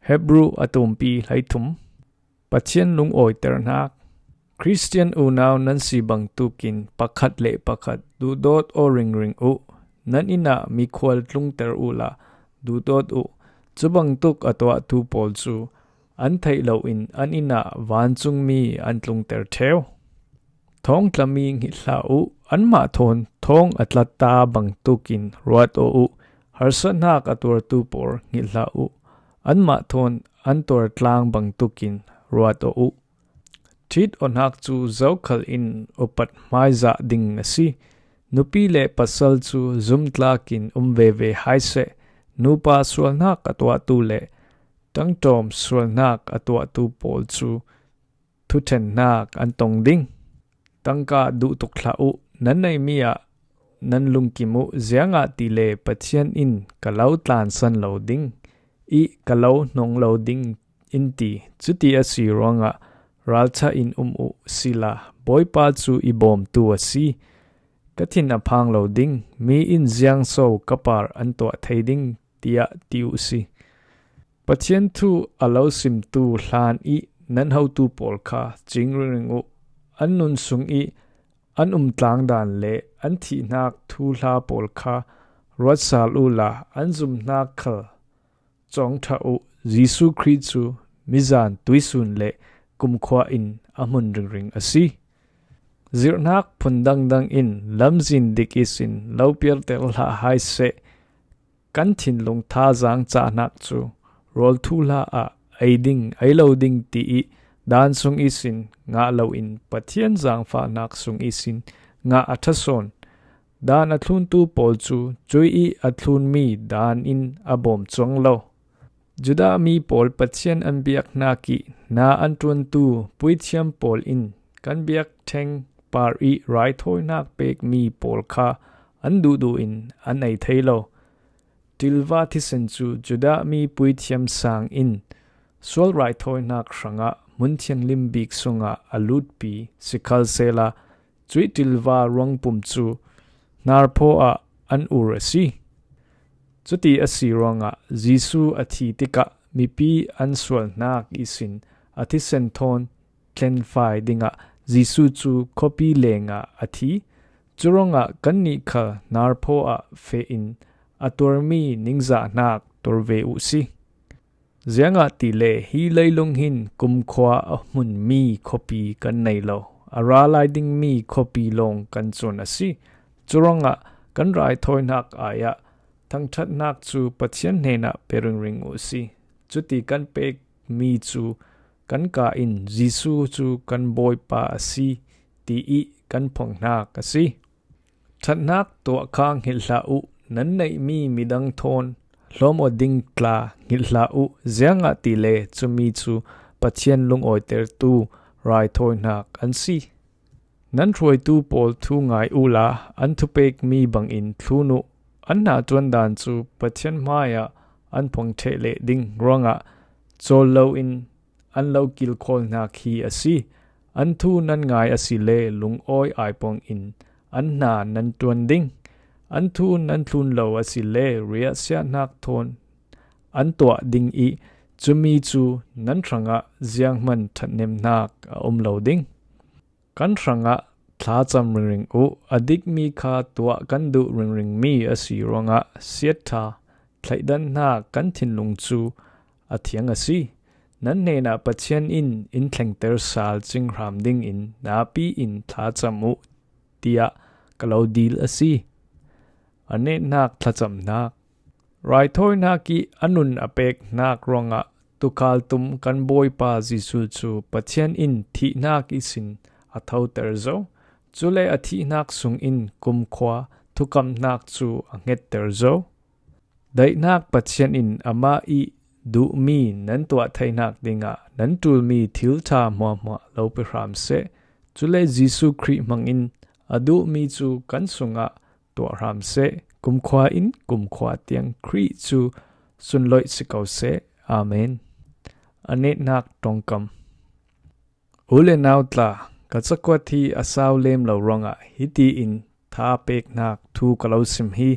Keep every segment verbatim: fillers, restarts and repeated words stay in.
Hebru a tumpi hleithum. Pathian lungawiterhnak. Khristian unau nan si bangtukin pakhat le pakhat duhdawt aw ringring uh. Nan innah mikhual tlungter uhla duhdawt uh. Cubangtuk a tuahtu pawl cu an theih loin an innah vancungmi an tlungter ṭheu. Thawng tlami hngilh hlah uh, anmah thawn thawng a tlata bangtukin ruat aw uh. Harsatnak a tuartu pawl hngilh hlah uh, anmah thawn an tuar tlang bangtukin ruat aw uh. Ṭhit awhnak cu zokhal in upat hmaizah ding a si. Nupi le pasal cu zumtlakin um veve hai seh. Nupa sualnak a tuahtu le ṭangṭawm sualnak a tuahtu pawl cu thuṭhennak an tong ding. Tangka duhtuk hlah uh, nan neihmi ah nan lungkim uh, ziangahtile Pathian in ka lo tlansan lo ding, ih ka lo hnong lo ding in ti. Cuti a si ruangah ralṭha in um uh sila, Bawipa cu i bawmtu a si. Ka thin a phang lo ding, mi in ziangso ka par an tuah thei ding, tiah ti uh si. Pathian thu a lo simtu hlan ih nan hotu pawl kha cing ringring uh. An nun sung ih an um tlangdan le an thihnak thuhla pawl kha ruatsal uhla an zumhnak khal cawngṭha uh. Jesuh Khrih cu mizan tuisun le kumkhua in a hmun ringring a si. Zirhnak phun dangdang in lamzin dik ihsin lo pialter hlah hai seh. Kan thinlung thazaang cahnak cu rawl thuhla ah ei ding, ei lo ding ti ih daan sung ihsin ngah loin Pathian zaangfahnak sung ihsin ngah a ṭha sawn. Daan a thluntu pawl cu cuih ih a thlunmi daan in a bawm cuang lo. Judah mi pawl Pathian an biaknak ih na an ṭuantu puithiam pawl in kan biakṭheng par ih raithawinak pekmi pawl kha an duhduh in an ei thei lo. Ṭilva thisen cu Judah mi puithiam sang in sual raithawinak hrangah hmun thianghlim bik sungah a lutpi sikhalsehla, cuih ṭilva ruangpum cu hnarphaw ah an ur a si. Cuti a si ruangah Jesuh a thi tikah mipi an sualnak ihsin a thisen thawn thlenfai dingah Jesuh cu khuapi lengah a thi. Curuangah kannih khal hnarphaw ah feh in a tuarmi ningzahnak tuar ve uh si. Ziangahtile hi leilung hin kumkhua a hmunmi khuapi kan nei lo, a ra lai dingmi khuapi lawng kan cun a si. Curuangah kan raithawinak ai-ah thangṭhatnak cu Pathian hnenah pe ringring uh si. Cuti kan pekmi cu kan ka in Jesuh cu kan Bawipa a si, ti ih kan phonghnak a si. Ṭhatnak tuah kha hngilh hlah uh, nan neihmi midang thawn hlawm aw ding tla hngilh hlah uh, ziangahtile cumi cu Pathian lungawitertu raithawinak an si. Nan hruaitu pawl thu ngai uhla an thupekmi bangin thlun uh. An hna ṭuandan cu Pathian hmaiah an phongṭheh leh ding ruangah cawl loin an lo kilkhawlnak hi a si. An thu nan ngai asile lungawi aipuang in an hna nan ṭuan ding. An thu nan thlun lo asile riahsiahnak thawn an tuah ding ih cumi cu nan hrangah zianghman ṭhathnemnak a um lo ding. Kan hrangah thlacam ringring uh, a dikmi kha tuah kan duh ringringmi a si ruangah siatṭha thleidannak kan thinlung cu a thiang a si. Nan hnenah Pathian in in thlengter sal cing hram dingin napi in thlacam uh, tiah ka lo dil a si. A netnak thlacamnak. Raithawinak ih a nun a peknak ruangah tuukhal tum kan Bawipa Jesuh cu Pathian in thihnak ihsin a thoter zo. Cule a thihnak sungin kumkhua thukamhnak cu a hngetter zo. Daihnak Pathian in amah ih duhmi nan tuah theinak dingah nan ṭulmi thil ṭha hmuahhmuah lo pe hram seh. Cule Jesuh Khrih hmangin a duhmi cu kan sungah tuah hram seh. Kumkhua in kumkhua tiang Khrih cu sunloih si ko seh. Amen. A netnak ṭongkam. U le nau tla, ka cakuat hi a sau lem lo ruangah hiti in tha peknak thu ka lo sim hi.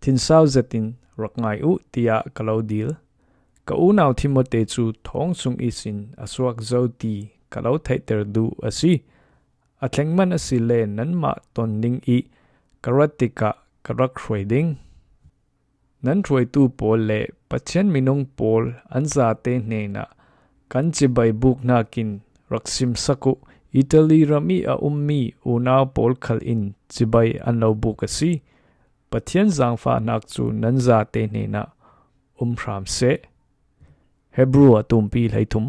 Thinsau zetin rak ngai uh, tiah ka lo dil. Ka unau Timote cu thawng sung ihsin a suak zo ti ka lo theihter duh a si. A thleng man a si le nanmah ton ding i ka rat tikah ka rak hruai ding. Nan hruaitu pawl le Pathian minung pawl an zate hnenah kan cibai buk hnakin rak simsak uh. Italy ram i a ummi unau pawl khal in cibai an lo buk a si. Pathian zaangfahnak cu nan zate hnenah um hram seh. Hebru a tumpi hleithum.